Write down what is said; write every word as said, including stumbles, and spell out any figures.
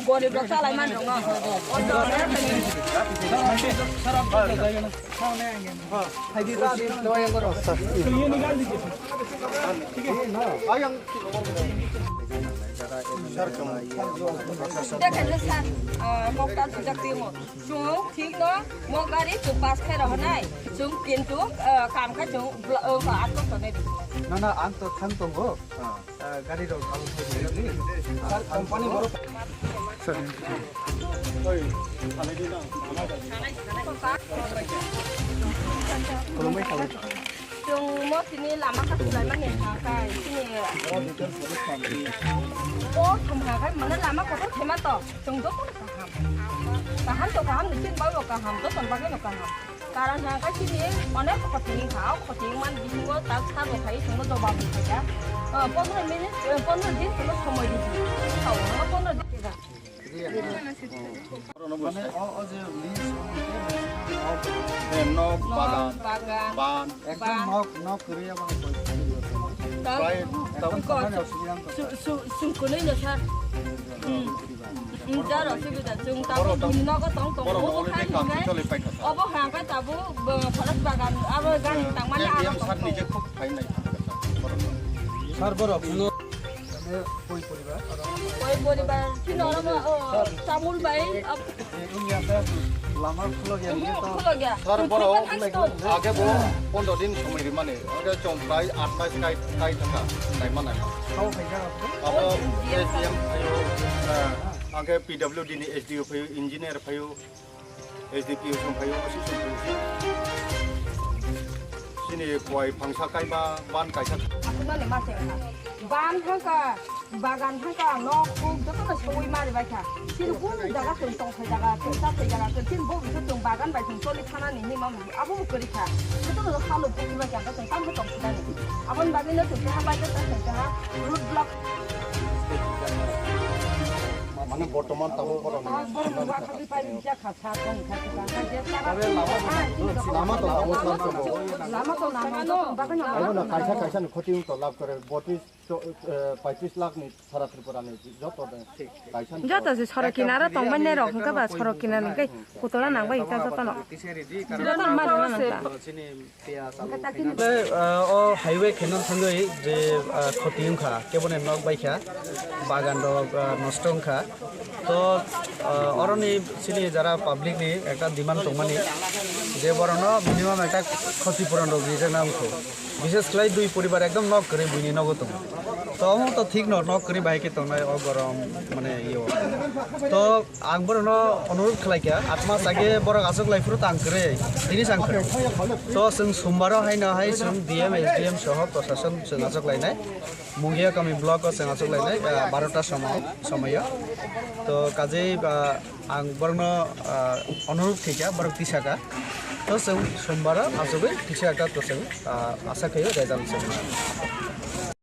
Gorib rok chalai man rok no. Dekhen sir, ah, mokta sujak timo. Chwng thik no, mo gari chwng pass khe rohornai. Chwng kintu, ah, kam khe chwng bla-, ah, atok tongnai. Na, na, ang to thang tongo. Ah, gari rok thang tongo. Sir, company borok. Sir. Oi, khalai di na. Khulumbai khalai. Chwng mo tini lama kha swlaimani hwnka khe chini o thumha khe mane lama kotor khema to chwng joto no kaham. Kaham to kaham ni chini bagwi kaham, joto ni bagwi no kaham. Karon hwnka khe chini onek khoti wngkha, o khoti wngmani bisingo tak sabo khai chwngno jobab rwkha. Pondro minute, pondro din chwngno somoi ridi. Tao hwnka pondro din. Mane o, o je list o hwnke nok, eh, nok, bagan, bagan, ban. Ekdom ban. Nok, nok kwrwi abang koi. Prai ekdom tabuk thangmani osubida wngkha. Su-, su-, sungkwnwi no sir. Hmm. Hmm, jar osubida. Chwng tabuk borok buini nogo tong tongo. Borok obo nogni khai kam hwnkhai, choli paikha. Obo hwnkhai tabuk bo forest bagan abo gari tangmani abo tong tongo. Sir nije khub phainai. Sir borok no. Koi poribar? Koi poribar? Chini oro, oh, Tamul bai, ab- Eh, wngya khe lama khulokya, mhm, nini to. Khulokya. Sir, borok age bo pondro din somoi rimani, age chwng prai aat mas kai, kai thangkha, naima naima. Hao hai jaga. Abo S D M phaio, eh, age P W D ni S D O phaio, engineer phaio. S D P O song phaio, O C song phaio. Chini koi phangsa kaiba, ban kaisa. Aswkmani ma se wngkha. Ban thangkha, bagan thangkha, nok huk jotono sogwi mari baikha. Chini kunu jaga chwng tongthai jaga, chwng chathai jaga, chwng chini bo bising chwng bagan bai chwng choli thanani hinwi ma mung abo bo kwrwi kha. Jotono halo bukti baikha, chwng tamkhe tong sinani. Aboni bagwi no chwng keha baikha, chwng keha road block. Mane bortoman tabuk borok ni. Lama to lama to. Lama to lama to. Abo na kaisa kaisa ni khoti wng to lab kore botris, eh, paitris lakh ni sara Tripura ni joto de kaisa ni. Joto se sorok kinaro tongmani rok hwnkha ba sorok kinaro hwnkhe kutola nangbai hwnkha jotono. Jotono ma rwna nangkha. Le, ah, o highway khenang thangwi je, ah, khoti wngkha, keboni nok baikha, bagan rok, ah, nosto wngkha. To, ah, oroni chini jara public ni ekta demand tongmani je borokno minimum ekta khoti puron rok rijak na wngkho. Bishes khlai dui poribar ekdom nok kwrwi buini nogo tongo. To omo to thik no, nok kwrwi bahai khe tongnai o gorom mane yo. To Ang borokno onurut khlai kha, aat mas age borok achuk lai phuru tang kwrwi, tini chang kwrwi. To chwng sombaro haino hai chwng D M, S D M soho prosason chwng achuk lainai. Mungia kami block o chwng achuk lainai, ah, barota somo, somoyo. To kajei, ah, ang borokno, ah, onurut khaikha, borok tisakha. To chwng sombaro achugwi tisa ekta to chwng, ah, asa khaio result chwng.